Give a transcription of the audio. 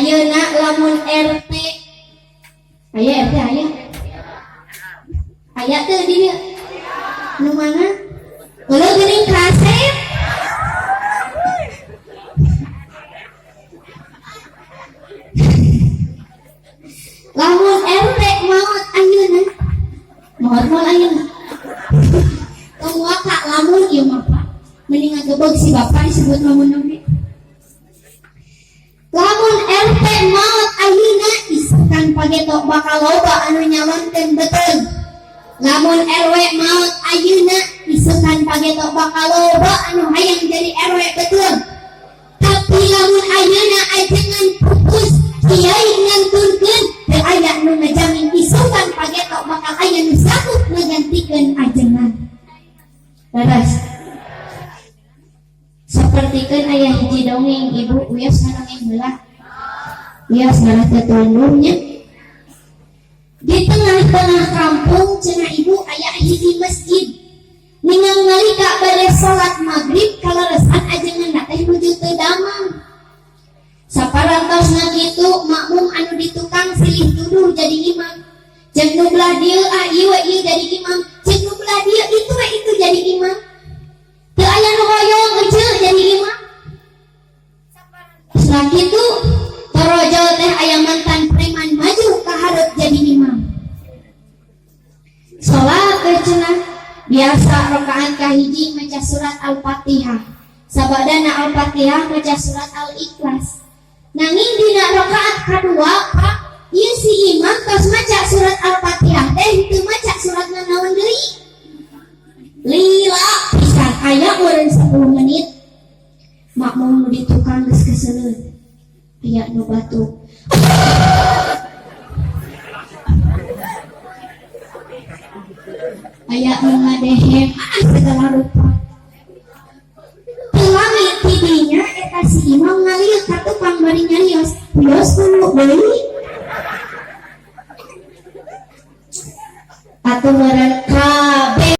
Ayeuna lamun RT aya RT aya aya teu di dieu nu mana eueuh geuning kasep. Lamun RT maot ayeuna maot moal ayeuna tong waka lamun ieu mah Pak mending ngagebeg si bapak disebut lamun oge. Lamun RT maot ayeuna isukan pageto bakal loba anu nyalonkeun betul. Lamun RW maot ayeuna isukan pageto bakal loba anu hayang jadi RW betul. Tapi lamun ayeuna ajengan pupus kiai ngantunkeun teu aya nu ngajamin isukan pageto bakal aya nu sanggup ngagantikeun ajengan. Leres. Sapertikeun aya hiji dongeng ibu wios ngadongeng heula. Wios ngarah teu tundung nya. Di tengah-tengah kampung cenah ibu aya hiji masjid. Ningang nalika bade salat magrib kaleresan ajengan teh nuju teu damang. Saparantosna kitu makmum anu di tukang silih tuduh jadi imam. Ceuk nu belah dieu ah ieu we ieu jadi imam. Ceuk nu belah dieu itu we itu jadi imam. Teu aya nu hoyong eceu jadi imam. Setelah kitu torojol teh aya mantan preman maju ka hareup jadi imam. Salat teh cenah biasa rakaat kahiji maca surat Al-Fatihah. Sabadana Al-Fatihah maca surat Al-Ikhlas. Nanging dina rakaat kadua Pak, ieu si imam tos maca surat Al-Fatihah teh teu maca surat nanaon deui. Lila pisan aya meureun 10 menit. Makmum nu di tukang geus keseuleun. Aya nu batuk. Aya nu ngadehem, ah segala rupa. Lami tidinya eta si imam ngalieu ka tukang bari nyarios, wios kudu deui. Atuh meureun kabeh